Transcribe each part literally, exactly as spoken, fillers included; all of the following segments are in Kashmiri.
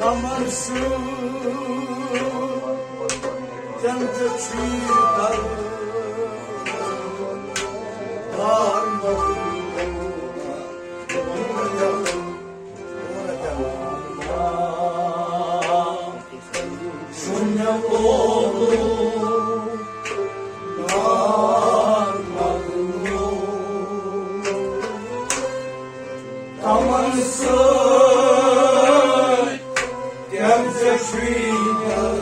کمن سۭتۍ چمچہٕ چھی در بار مدلوب۔ شُنہِ لولو نار مدلوب۔ کمن سۭتۍ کیٛاہ ژےٚ چھُے یاد؟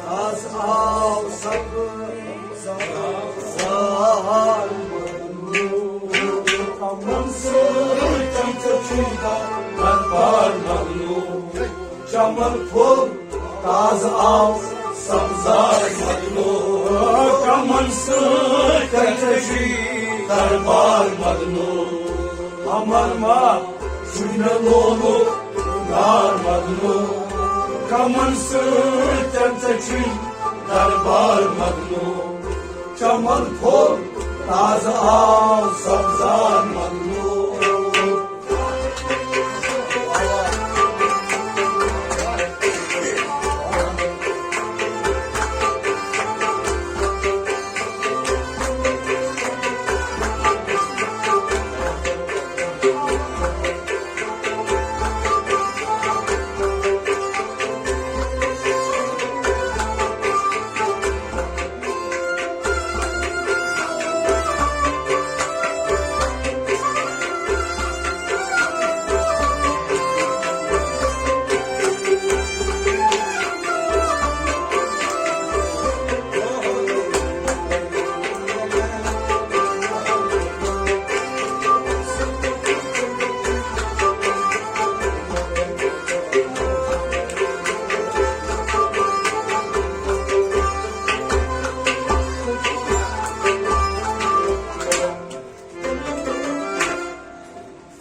از آو سبزار۔ کمن سۭتۍ ژےٚ چھُے دربار مدلوب۔ چمن پھوٚل تازٕ آو سبزار مدلوب۔ چمن سۭتۍ ژےٚ چھُے دربار مدلوب۔ امن ما شُنہِ لولو نار مدلوب۔ کمن سۭتۍ ژےٚ چھُے دربار مدلوب۔ چمن پھوٚل تازٕ آو سبزار مدلوب۔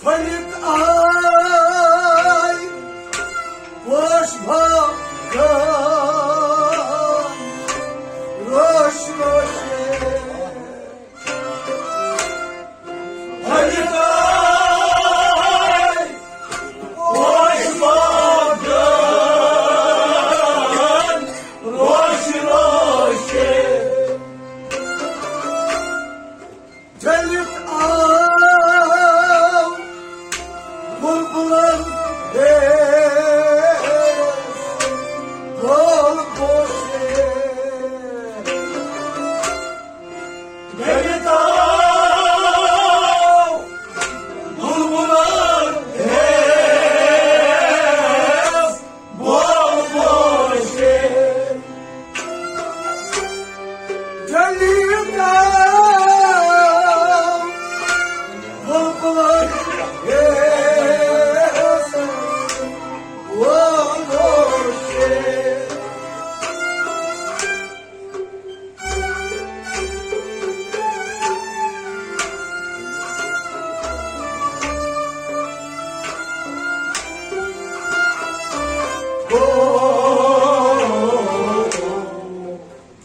پھٔلِتھ آے پوش باغن روش روشے۔ پھٔلِتھ آے پوش باغن روش روشے۔ ڈٔلِتھ آو بُلبُلن ہٕنٛز بول پوشے۔ ڈٔلِتھ آو بُلبُلن ہٕنٛز بول پوشے۔ ڈٔلِتھ آو بُلبُلن ہٕنٛز بول پوشے۔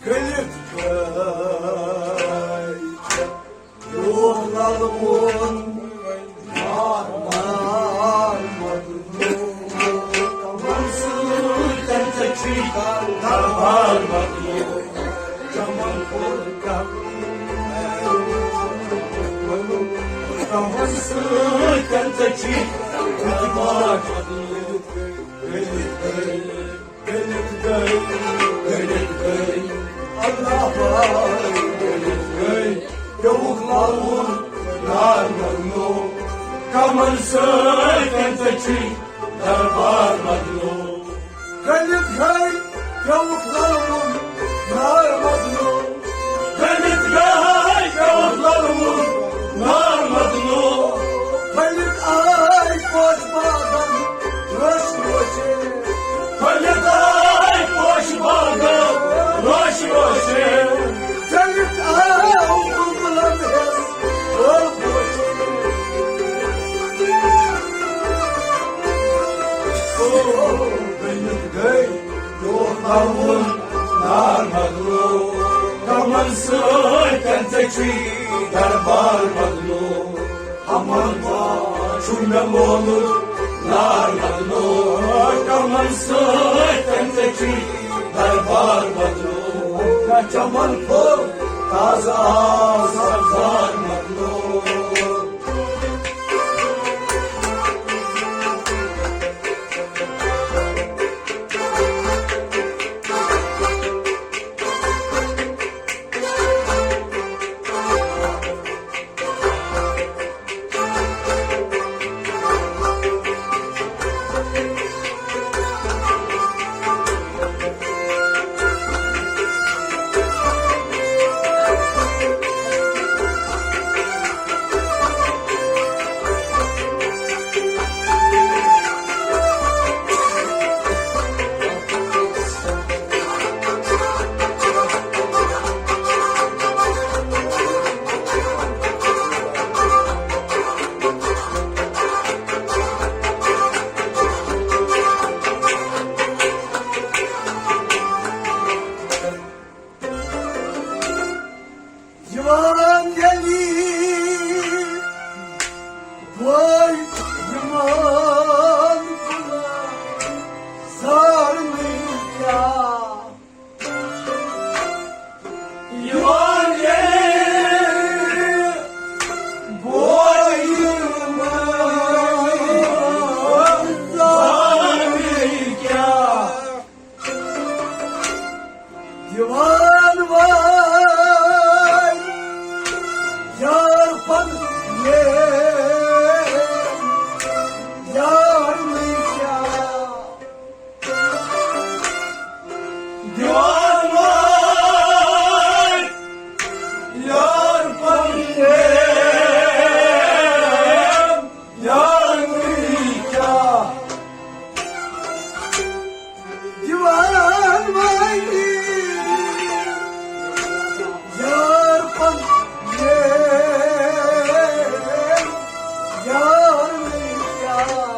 گٔلِتھ گٔے یوٗتھ للوُن۔ مار، مار، مدلوب۔ کمن سۭتۍ ژےٚ چھُے دربار مدلوب۔ چمن پھوٚل کمن سۭتۍ ژےٚ چھُے دربار مدلوب۔ گٔلِتھ گٔے، گٔلِتھ گٔے، گٔلِتھ گٔے، اللہ پاک گٔلِتھ گٔے۔ پیوٚوُکھ للوُن نار مدلوب۔ کمن سۭتۍ ژےٚ چھُے دربار مدلوب۔ گٔلِتھ گٔے، پیوٚوُکھ للوُن نار مدلوب۔ گٔلِتھ گٔے، پیوٚوُکھ للوُن نار مدلوب۔ پھٔلِتھ آے پوش باغن روش روشے۔ پھٔلِتھ آے پوش باغن روش روشے۔ ڈٔلِتھ آو بُلبُلن ہٕنٛز بول پوشے۔ او، گٔلِتھ گٔے، پیوٚوُکھ للوُن نار مدلوب۔ سۭتۍ ژےٚ چھی دربار بدلو، ہمن ما چھُ مےٚ مولُت نار بدلو، کمن سۭتۍ ژےٚ چھی دربار بدلو، چمن پھوٚل تازٕ آو سبزار بدلو۔ یِوان ییٚلہِ بوے یِمن گُلزارنٕے کیٛاہ۔ یِوان ییٚلہِ بوے یِمن گُلزارنٕے کیٛاہ۔ دِوان وٲلۍ یار پننہِ یارنٕے کیٛاہ۔ دِوان وٲلۍ یار پننہِ یارنٕے کیٛاہ۔ دِوان وٲلی یار پننہِ یارنٕے کیٛاہ۔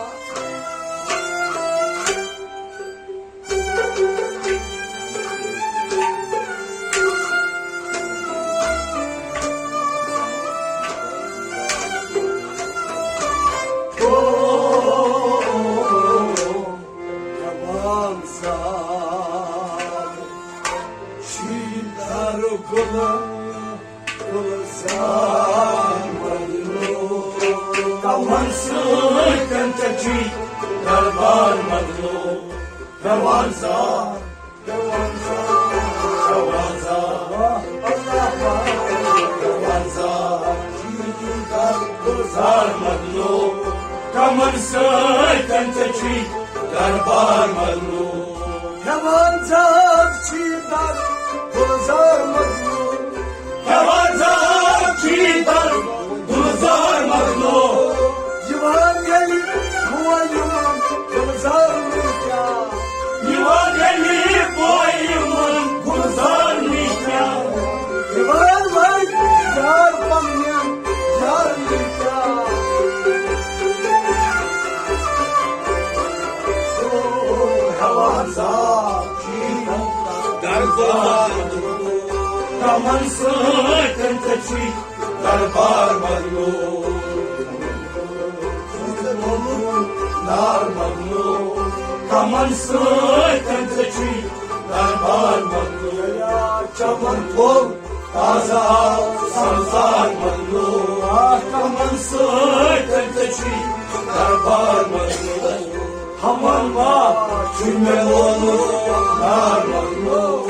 جوان سال شیدر گل، گلزار مجنو۔ کمن سۭتۍ ژےٚ چھی دربار مجنو۔ جوان سال، جوان سال، جوان سال، اللہ پاک، جوان سال، شیدر گلزار مجنو۔ کمن سۭتۍ ژےٚ چھی دربار مجنو۔ ہٮ۪وان زاگ چھی در گُلزار مجنو۔ ہٮ۪وان زاگ چھی در گُلزار مجنو۔ یِوان ییٚلہِ بوے یِمن گُلزار مجنو۔ یِوان ییٚلہِ بوے یِمن گُلزار مجنو۔ یِوان وۄنۍ یار پننٮ۪ن یارنٕے کیٛاہ۔ ہٮ۪وان زاگ چھی در گُلزار مجنو۔ کمن سۭتۍ ژےٚ چھی دربار مجنو۔ نار مجنو۔ کمن سۭتۍ ژےٚ چھی دربار مجنو۔ چمن پھوٚل تازٕ آو سبزار مجنو۔ آ، کمن سۭتۍ ژےٚ چھی دربار مجنو۔ ہمن ما چھُ مےٚ ووٚنمُت نار مجنو۔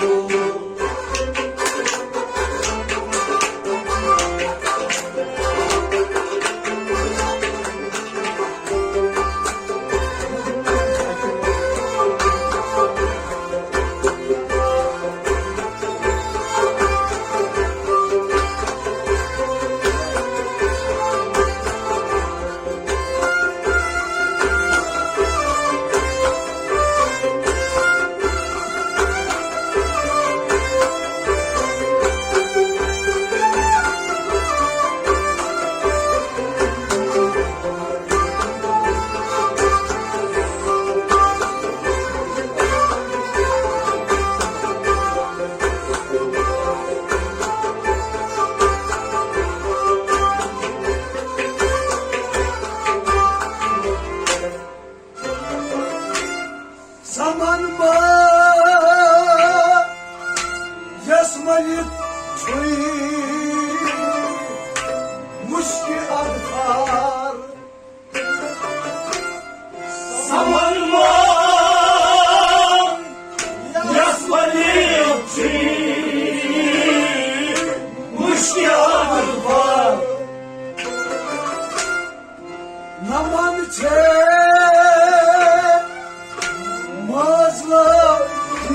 ماز لٲگِتھ،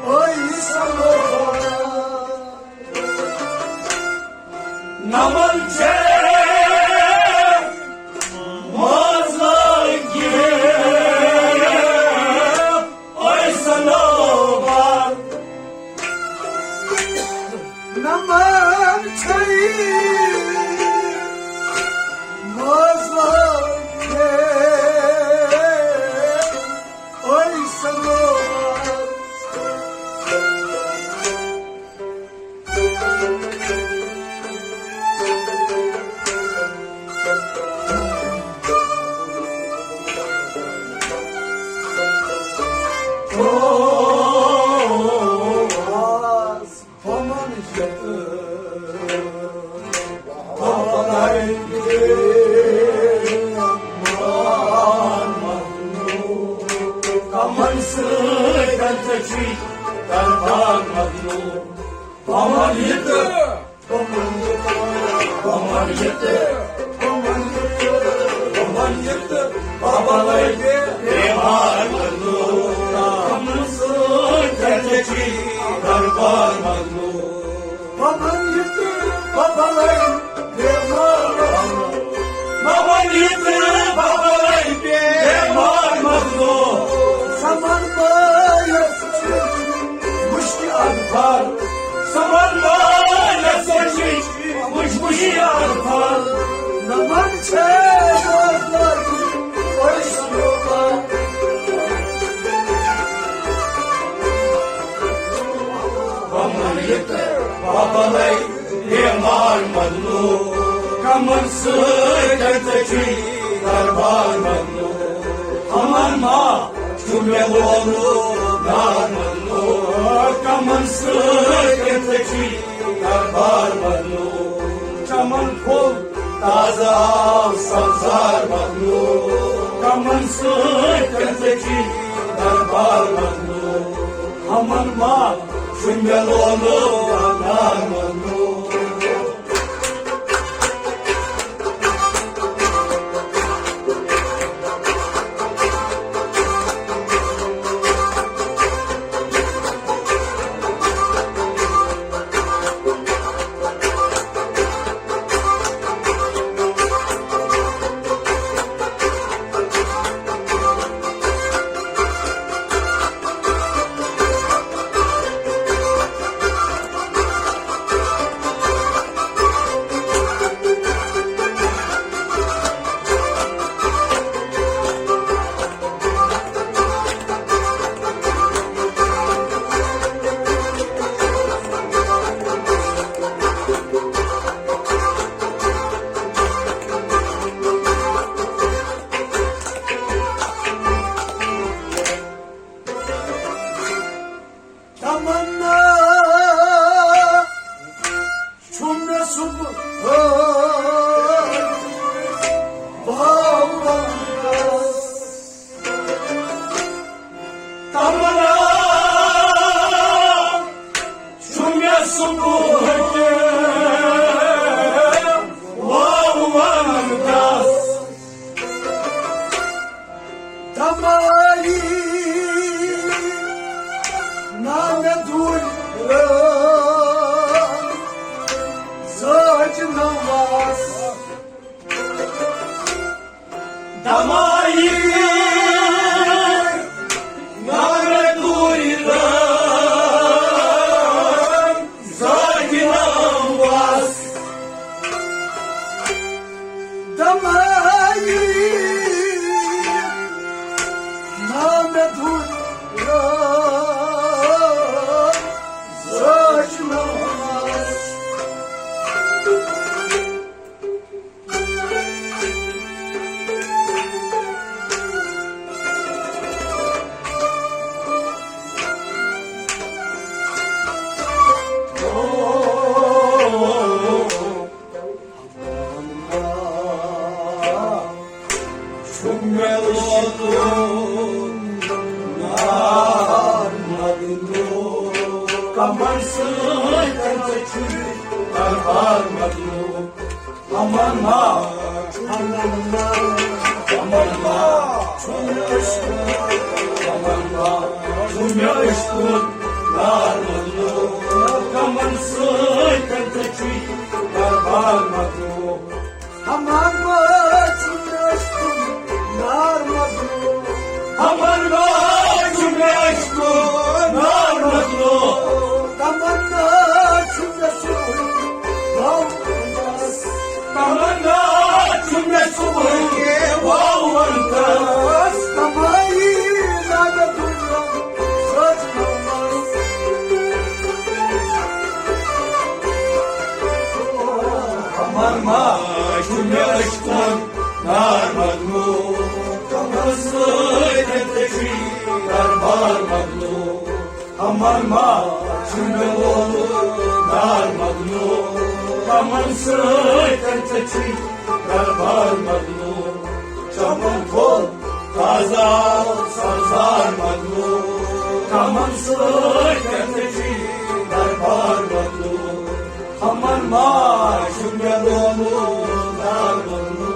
ٲے سلوار۔ نمن چھے ماز لٲگِتھ، ٲے سلوار۔ نمن چھے ماز لٲگِتھ، ٲے سلوار۔ کمن سۭتۍ ژےٚ چھُے دربار مخلوق۔ بہٕ وَنہٕ یہِ تہٕ، بہٕ وَنہٕ یہِ تہٕ، بہٕ وَنہٕ یہِ تہٕ، بہٕ وَنہٕ یہِ تہٕ، بہٕ بَلَے بیمار مخلوق۔ کمن سۭتۍ ژےٚ چھُے دربار مخلوق۔ بہٕ وَنہٕ یہِ تہٕ، بہٕ بَلَے بیمار مخلوق۔ بہٕ وَنہٕ یہِ تہٕ، بہٕ بَلَے بیمار مخلوق۔ سَمن بٲیِس چھِ مُشکِل اَدفار۔ سَمن بٲیِس چھِ مُشکِل اَدفار۔ نَمن چھے روزدار أسۍ لوٗکھ۔ بہٕ وَنہٕ یہِ تہٕ، بہٕ بَلَے بیمار مخلوق۔ کمن سۭتۍ ژےٚ چھُے دربار مخلوق۔ ہمن ما چھُ مےٚ وولُن دار مخلوق۔ کمن سۭتۍ ژےٚ چھُے دربار مخلوق۔ چمن پھوٚل تازٕ آو سبزار مخلوق۔ کمن سۭتۍ ژےٚ چھُے دربار مخلوق۔ ہمن ما چھُ مےٚ لولہٕ دار مخلوق۔ تمنا چھُم نہٕ صُبحٲے واو وننس۔ تمنا چھُم نہٕ صُبحٲے واو وننس۔ دمائی نام دور زاج نواز۔ دمائی نام دور زاج نواز۔ دمائی نام دور زاج نواز۔ نار مۄکلو، کمن سۭتۍ ژےٚ چھُے دربار مۄکلو۔ ہمان ما چھُ مےٚ عشقُن نار مۄکلو۔ ہمان ما چھُ مےٚ عشقُن نار مۄکلو۔ تمنا چھُ مےٚ صبحُن گاوُن۔ تمنا چھُ مےٚ صبحٕے واوُن تس۔ تمایی نادٕ دُنیا سجنس۔ تمنا چھُ مےٚ عشقُن نار مۄکلو، کمن سۭتۍ ژےٚ چھُے دربار مۄکلو۔ ہمان ما چھُ مےٚ ووتمُت نار مۄکلو، کمن سۭتۍ ژےٚ چھُے دربار مۄکلو۔ چمن پھوٚل تازٕ آو سبزار مۄکلو، کمن سۭتۍ ژےٚ چھُے دربار مۄکلو۔ ہمان ما چھُ مےٚ ووتمُت نار مۄکلو۔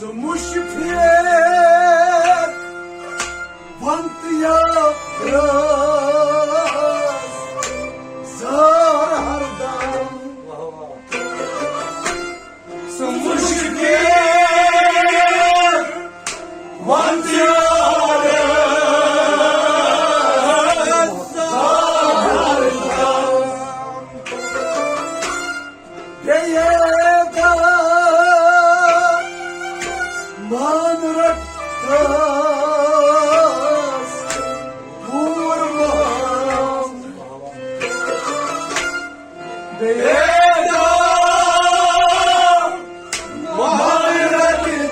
ژٕ مُشہِ پھیر ونتہٕ یا رٲژ زار ہردم۔ ژٕ مُشہِ پھیر ونتہٕ یا رٲژ زار ہردم۔ بیٚیہِ دَہ مان رَٹَس دوٗر مَہَم۔ بیٚیہِ دَہ مان رَٹَس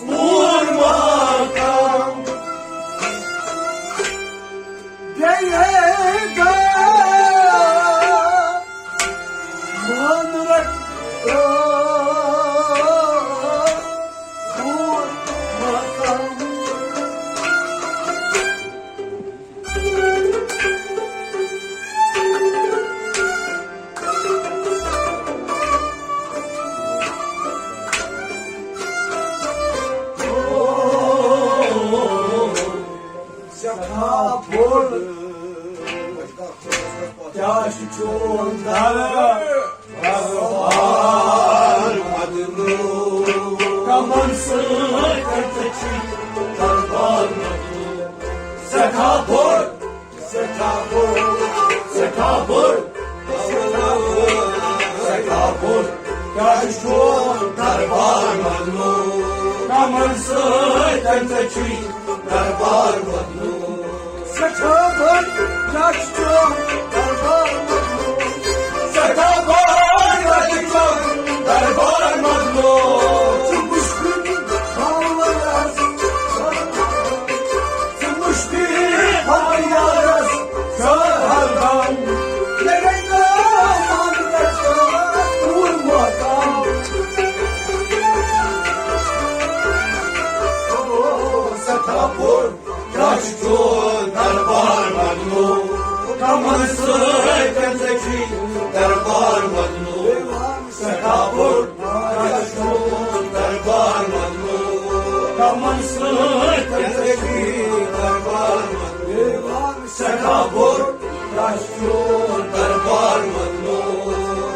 دوٗر مَہَم۔ سٮ۪ٹھاہ بوٚڑ کیٛاہ چھُ چون دربار مدنو؟ کمن سۭتۍ ژےٚ چھُے دربار مدنو؟ سٮ۪ٹھاہ بوٚڑ، سٮ۪ٹھاہ بوٚڑ، سٮ۪ٹھاہ بوٚڑ، سٮ۪ٹھاہ بوٚڑ، سٮ۪ٹھاہ بوٚڑ کیٛاہ چھُ چون دربار مدنو؟ کمن سۭتۍ ژےٚ چھُے دربار مدنو؟ سٮ۪ٹھاہ بٔڑ کیٛاہ چھُ چون دربار مدنو؟ سٮ۪ٹھاہ بٔڑ کیٛاہ چھُ چون دربار مدنو؟ ژٕ مُشکِل باورس، ژٕ مُشکِل باورس زار ہردم۔ مےٚ گٔے نہٕ مان رَٹان دوٗر مَہَم۔ او سٮ۪ٹھاہ بوٚڑ کیٛاہ چھُ چون دربار مدنو؟ کمن سۭتۍ ژےٚ چھُے دربار مدنو؟ سٮ۪ٹھاہ بوٚڑ کیٛاہ چھُ چون دربار مدنو؟ کمن سۭتۍ ژےٚ چھُے دربار مدنو؟ سٮ۪ٹھاہ بوٚڑ کیٛاہ چھُ چون دربار مدنو؟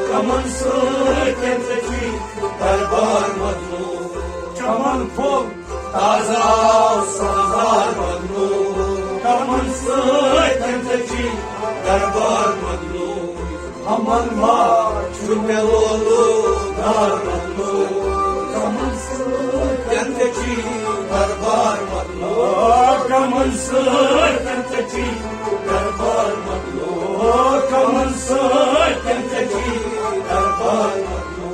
کمن سۭتۍ ژےٚ چھُے دربار مدنو؟ چمن پھوٚل تازٕ آو سبزار مدنو، کمن سۭتۍ ژےٚ چھُے دربار مۄکلو، ہمن ما چھُ مےٚ لولہٕ دار مۄکلو۔ کمن سۭتۍ کیٛاہ ژےٚ چھی دربار مۄکلو؟ کمن سۭتۍ کیٛاہ ژےٚ چھی دربار مۄکلو؟ کمن سۭتۍ کیٛاہ ژےٚ چھی دربار مۄکلو؟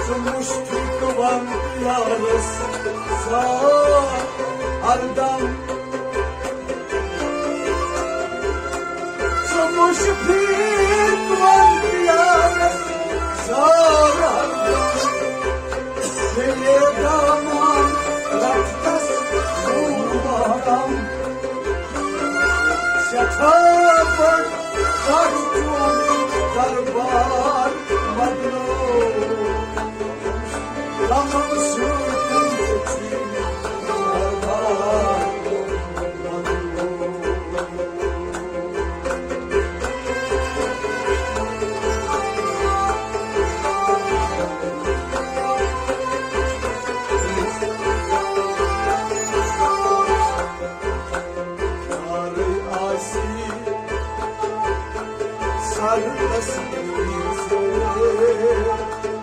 ژٕ مُشفِق ون یارس زار ہردم۔ ژٕ مُشفِق ون یارس زار ہردم۔ ییٚلہِ دامان رٹتس نور محرم۔ سٮ۪ٹھاہ بٔڑ کر چون دربار بدلو۔ غمن سۭتۍ تہِ چھی دربار بدلو۔ یارٕے آسی سر تسبیح ژےٚ۔